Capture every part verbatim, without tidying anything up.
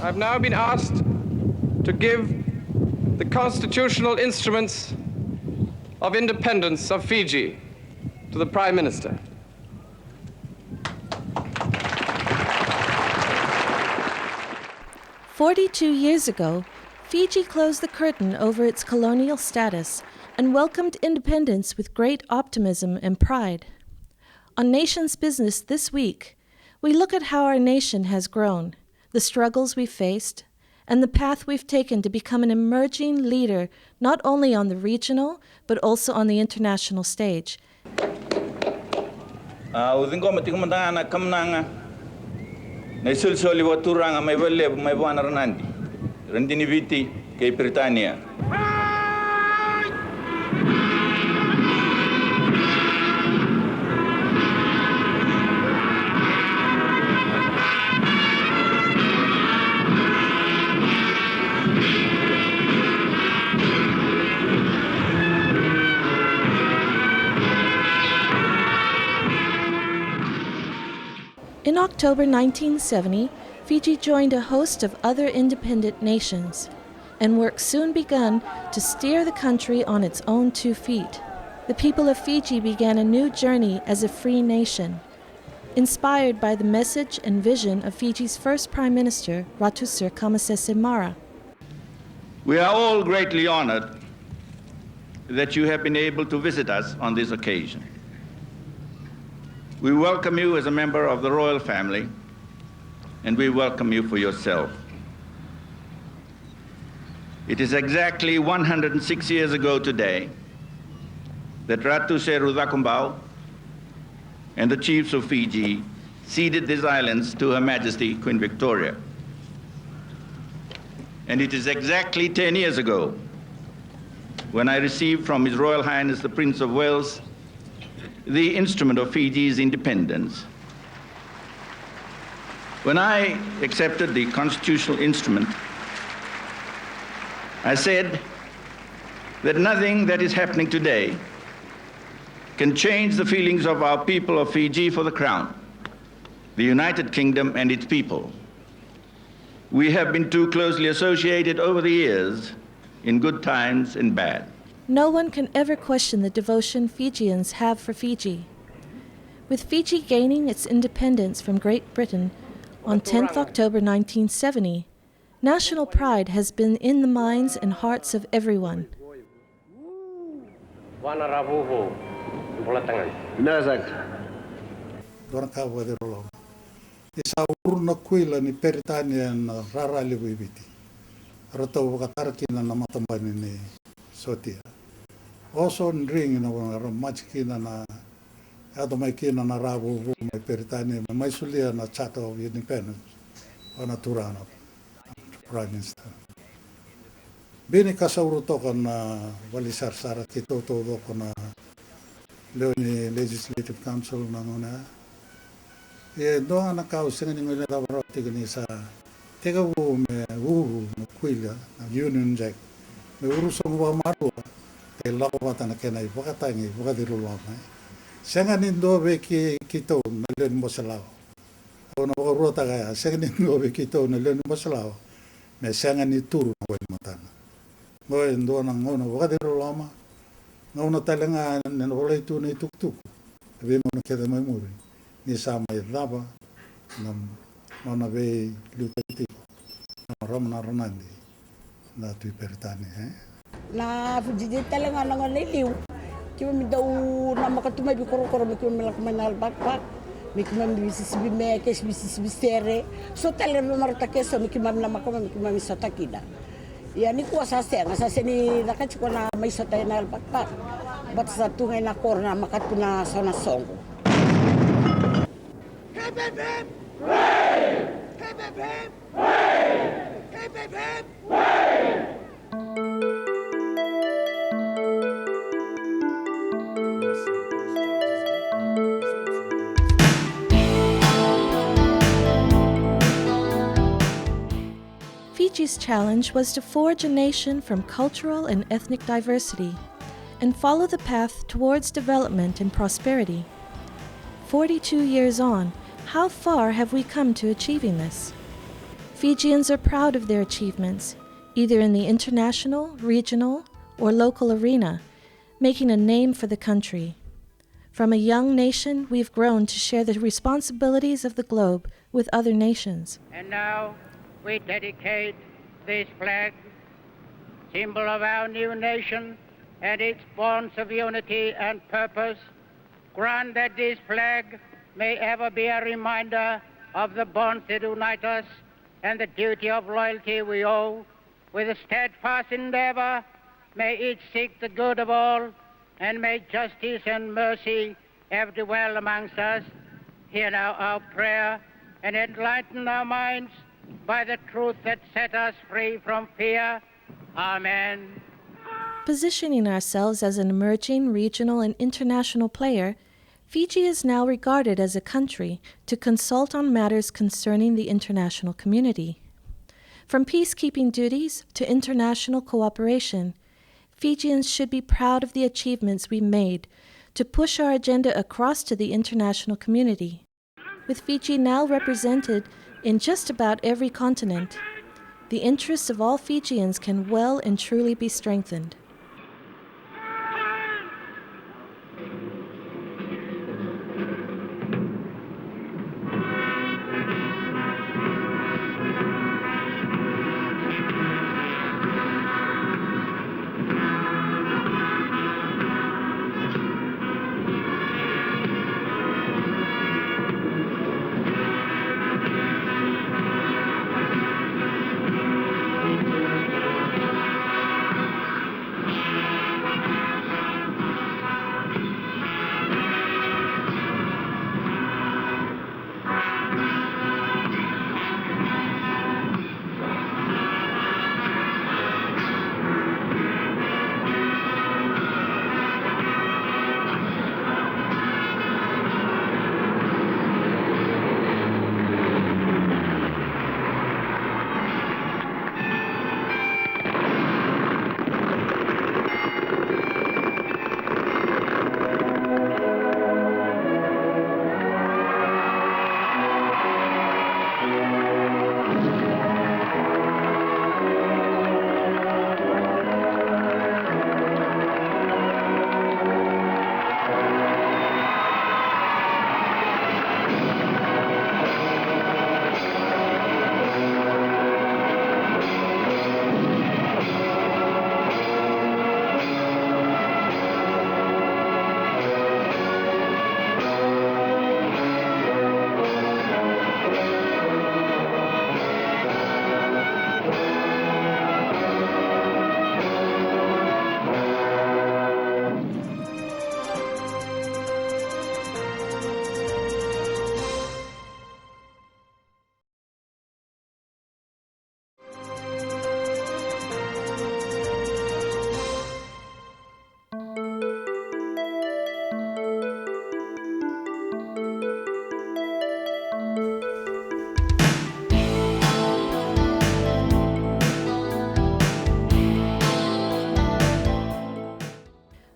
I've now been asked to give the constitutional instruments of independence of Fiji to the Prime Minister. Forty-two years ago, Fiji closed the curtain over its colonial status and welcomed independence with great optimism and pride. On Nation's Business this week, we look at how our nation has grown, the struggles we faced, and the path we've taken to become an emerging leader not only on the regional but also on the international stage. Au ciqoma tiko mada ga na kamunaga na isolisoli vakaturaga mai Valelevu mai vua na Ranadi, Radini Viti kei Peritania. In October nineteen seventy, Fiji joined a host of other independent nations, and work soon begun to steer the country on its own two feet. The people of Fiji began a new journey as a free nation, inspired by the message and vision of Fiji's first Prime Minister, Ratu Sir Kamasese Mara. We are all greatly honored that you have been able to visit us on this occasion. We welcome you as a member of the royal family, and we welcome you for yourself. It is exactly one hundred and six years ago today that Ratu Sir Rudhakobau and the chiefs of Fiji ceded these islands to Her Majesty Queen Victoria. And it is exactly ten years ago when I received from His Royal Highness the Prince of Wales the instrument of Fiji's independence. When I accepted the constitutional instrument, I said that nothing that is happening today can change the feelings of our people of Fiji for the Crown, the United Kingdom and its people. We have been too closely associated over the years, in good times and bad. No one can ever question the devotion Fijians have for Fiji. With Fiji gaining its independence from Great Britain on tenth October nineteen seventy, national pride has been in the minds and hearts of everyone. Vua na Ra Vouvou, bula tagane. Vinaka saka. Dua na ka vakacegu loloma. Ni sa uru na kuila ni Peritania ena rara levu i Viti, ratou vakatara kina na matabani ni sotia. Oso dringi na vanua era maji kina na, yaco mai kina na Ra Vouvou mai Peritania me mai solia na Charter of Independence vua na turaga na Prime Minister. Bini ka sa uru toka na vale sarasara keitou taucoko na lewe ni Legislative Council na gauna ya. Ia e dua ga na ka au sega ni guilecava rawa tiko ni sa tekivu me uru na kuila na Union Jack me uru sobu vakamalua, e lako vata na kena ivakatagi, ivakacegu loloma. Sega ni dua vei keitou na lewe ni Bose Lawa. Au na vakaruataka ya, sega ni dua vei keitou na lewe ni Bose Lawa me sega ni turu na wai ni matana. Oqo e dua na gauna vakacegu loloma, gauna tale ga ena volai tu na itukutuku e veigauna kece mai muri, ni sa mai cava na nona veiliutaki tiko na marama na Ranadi na Tui Peritania, e? Na Fiji Day tale ga na gauna e liu. Keimami dau namaka tu mai veikorokoro me keimami lako mai na Albert Park, me keimami veisisivi meke, veisisivi sere. So tale na veimarautaki eso me keimami namaka mai me keimami sota kina. Ia nikua sa sega, sa sega ni caka tiko na mai sota ena Albert Park. Baleta sa tu ga ena koro namaka tu na so na soqo. Hip, hip, hip! Hooray! Hip, hip, hip! Hooray! Hip, hip, hip! Hooray! Fiji's challenge was to forge a nation from cultural and ethnic diversity and follow the path towards development and prosperity. Forty-two years on, how far have we come to achieving this? Fijians are proud of their achievements, either in the international, regional, or local arena, making a name for the country. From a young nation, we've grown to share the responsibilities of the globe with other nations. And now we dedicate this flag, symbol of our new nation and its bonds of unity and purpose. Grant that this flag may ever be a reminder of the bonds that unite us and the duty of loyalty we owe. With a steadfast endeavor, may it seek the good of all, and may justice and mercy ever dwell amongst us. Hear now our prayer, and enlighten our minds by the truth that set us free from fear. Amen. Positioning ourselves as an emerging regional and international player, Fiji is now regarded as a country to consult on matters concerning the international community. From peacekeeping duties to international cooperation, Fijians should be proud of the achievements we made to push our agenda across to the international community. With Fiji now represented in just about every continent, the interests of all Fijians can well and truly be strengthened.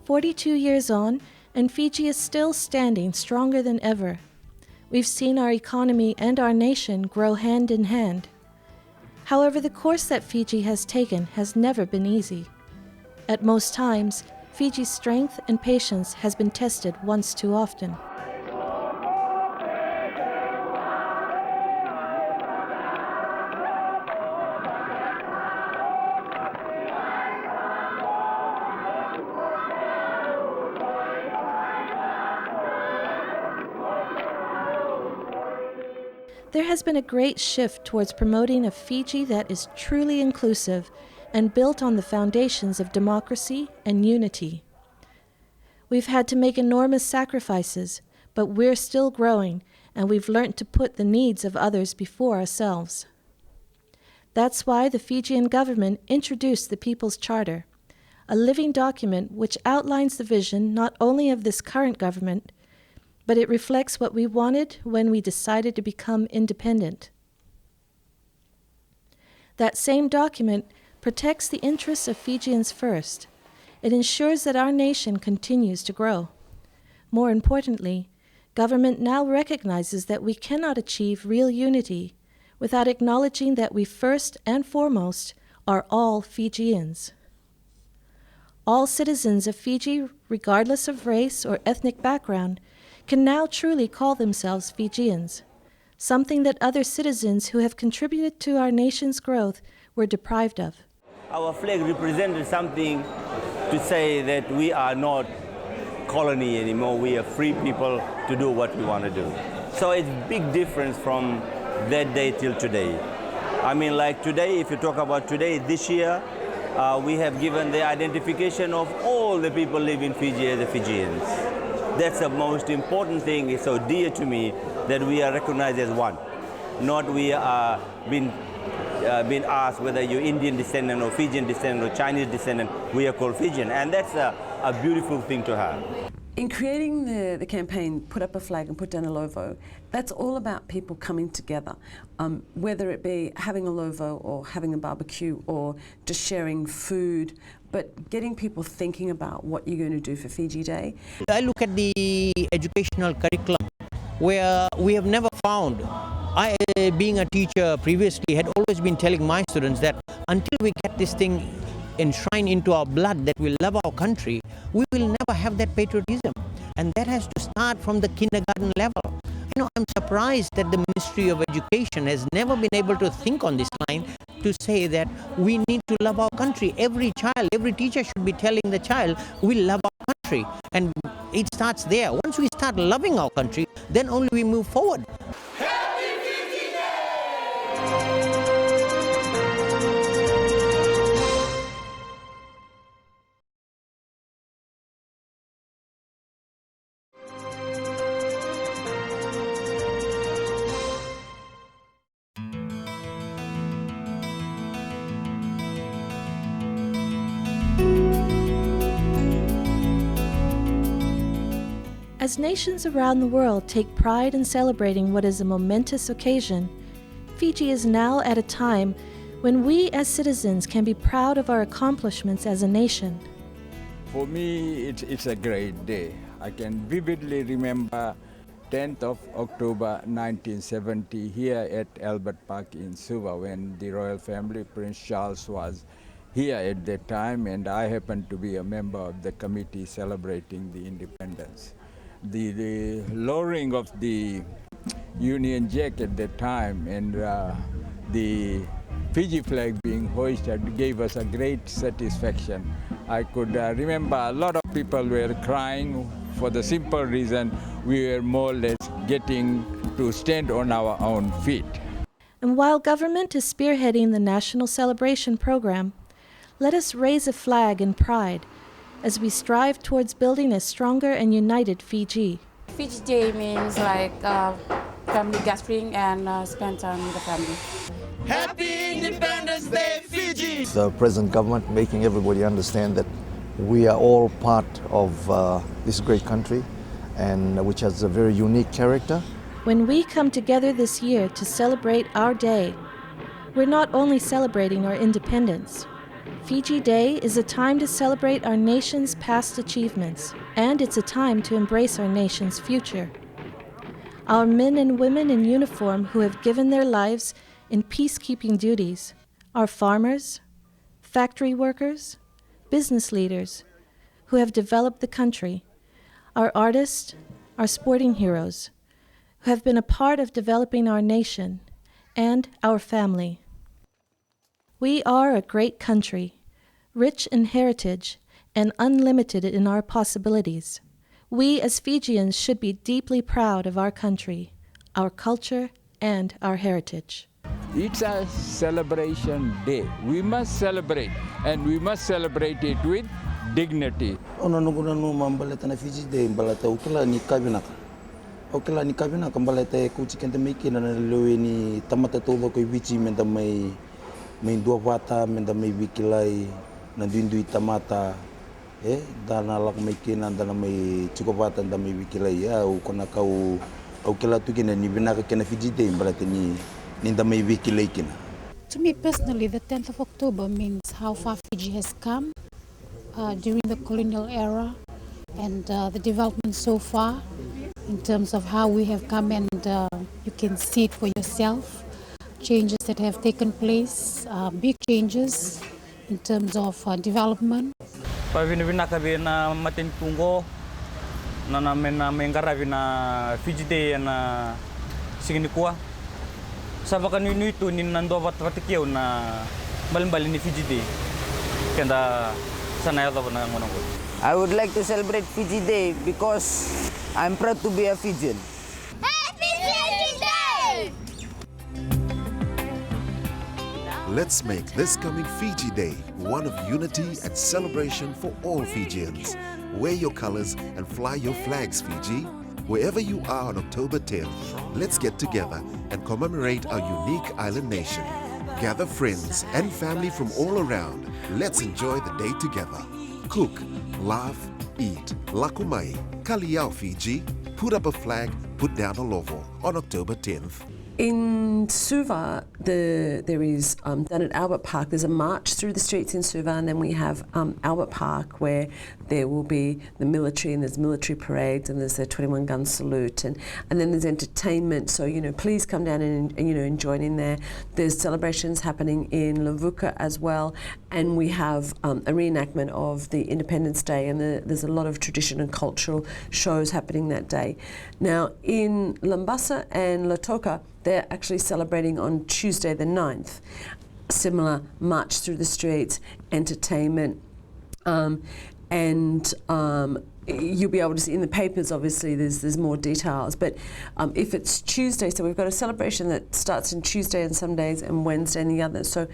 Forty-two years on, and Fiji is still standing stronger than ever. We've seen our economy and our nation grow hand in hand. However, the course that Fiji has taken has never been easy. At most times, Fiji's strength and patience has been tested once too often. There has been a great shift towards promoting a Fiji that is truly inclusive and built on the foundations of democracy and unity. We've had to make enormous sacrifices, but we're still growing, and we've learnt to put the needs of others before ourselves. That's why the Fijian government introduced the People's Charter, a living document which outlines the vision not only of this current government, but it reflects what we wanted when we decided to become independent. That same document protects the interests of Fijians first. It ensures that our nation continues to grow. More importantly, government now recognizes that we cannot achieve real unity without acknowledging that we first and foremost are all Fijians. All citizens of Fiji, regardless of race or ethnic background, can now truly call themselves Fijians, something that other citizens who have contributed to our nation's growth were deprived of. Our flag represented something to say that we are not colony anymore. We are free people to do what we want to do. So it's big difference from that day till today. I mean, like today, if you talk about today, this year, uh, we have given the identification of all the people living Fiji as the Fijians. That's the most important thing. It's so dear to me that we are recognized as one, not we are been uh, been asked whether you're Indian descendant or Fijian descendant or Chinese descendant, we are called Fijian, and that's a, a beautiful thing to have. In creating the, the campaign, Put Up a Flag and Put Down a Lovo, that's all about people coming together, um, whether it be having a lovo or having a barbecue or just sharing food, but getting people thinking about what you're going to do for Fiji Day. I look at the educational curriculum where we have never found, I, being a teacher previously, had always been telling my students that until we get this thing enshrined into our blood that we love our country, we will never have that patriotism. And that has to start from the kindergarten level. You know, I'm surprised that the Ministry of Education has never been able to think on this line to say that we need to love our country. Every child, every teacher should be telling the child, we love our country. And it starts there. Once we start loving our country, then only we move forward. As nations around the world take pride in celebrating what is a momentous occasion, Fiji is now at a time when we as citizens can be proud of our accomplishments as a nation. For me, it's, it's a great day. I can vividly remember tenth of October nineteen seventy here at Albert Park in Suva when the royal family, Prince Charles, was here at that time, and I happened to be a member of the committee celebrating the independence. The, the lowering of the Union Jack at that time and uh, the Fiji flag being hoisted gave us a great satisfaction. I could uh, remember a lot of people were crying for the simple reason we were more or less getting to stand on our own feet. And while government is spearheading the National Celebration Program, let us raise a flag in pride as we strive towards building a stronger and united Fiji. Fiji Day means like uh, family gathering and uh, spend time with the family. Happy Independence Day, Fiji! The present government making everybody understand that we are all part of uh, this great country and which has a very unique character. When we come together this year to celebrate our day, we're not only celebrating our independence. Fiji Day is a time to celebrate our nation's past achievements, and it's a time to embrace our nation's future. Our men and women in uniform who have given their lives in peacekeeping duties, our farmers, factory workers, business leaders who have developed the country, our artists, our sporting heroes, who have been a part of developing our nation and our family. We are a great country, rich in heritage and unlimited in our possibilities. We as Fijians should be deeply proud of our country, our culture, and our heritage. It's a celebration day. We must celebrate, and we must celebrate it with dignity. Au na noqu nanuma baleta na Fiji Day baleta au kila ni ka vinaka. Au kila ni ka vinaka baleta e kauti keda mai kina na lewe ni tamata taucoko e Viti me da mai mai dua vata me da mai veikilai na duidui tamata. E da na lako mai kina da na mai tiko vata da mai veikilai. Au ko na kau au kila tu kina ni vinaka kei na Fiji Day baleta ni ni da mai veikilai kina. To me personally, the tenth of October means how far Fiji has come uh, during the colonial era and uh, the development so far in terms of how we have come and uh, you can see it for yourself. changes that have taken place, uh, big changes in terms of uh, development. Vakavinavinaka vei na matanitu oqo na, na, me na mai qaravi na Fiji Day ena siga nikua. Sa vakanuinui tu ni na dua vata, vata kei au na balebale ni Fiji Day. Keda sa na yacova na gauna oqo. I would like to celebrate Fiji Day because I'm proud to be a Fijian. Happy Fiji Day! Let's make this coming Fiji Day one of unity and celebration for all Fijians. Wear your colors and fly your flags, Fiji. Wherever you are on October tenth, let's get together and commemorate our unique island nation. Gather friends and family from all around. Let's enjoy the day together. Cook, laugh, eat. Lako mai, kaliao Fiji. Put up a flag, put down a lovo on October tenth. In Suva, the, there is, um, down at Albert Park, there's a march through the streets in Suva, and then we have, um, Albert Park, where there will be the military, and there's military parades, and there's the twenty-one gun salute, and, and then there's entertainment. So, you know, please come down and, and, you know, and join in there. There's celebrations happening in Levuka as well, and we have, um, a reenactment of the Independence Day, and the, there's a lot of tradition and cultural shows happening that day. Now, in Labasa and Lautoka, they're actually celebrating on Tuesday the ninth. Similar march through the streets, entertainment, um, and, um, you'll be able to see in the papers, obviously, there's, there's more details. But, um, if it's Tuesday, so we've got a celebration that starts on Tuesday and some days and Wednesday and the others. So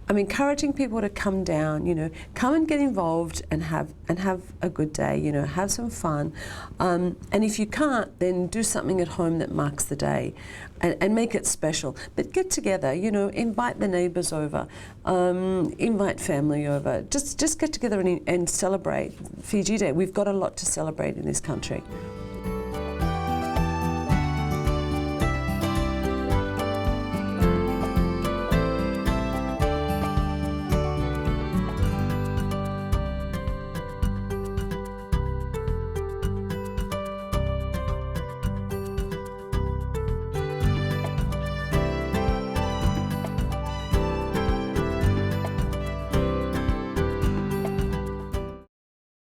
I'm encouraging people to come down, you know, come and get involved and have, and have a good day, you know, have some fun. Um, and if you can't, then do something at home that marks the day and, and make it special. But get together, you know, invite the neighbours over, um, invite family over. Just, just get together and, and celebrate Fiji Day. We've got a lot to celebrate in this country.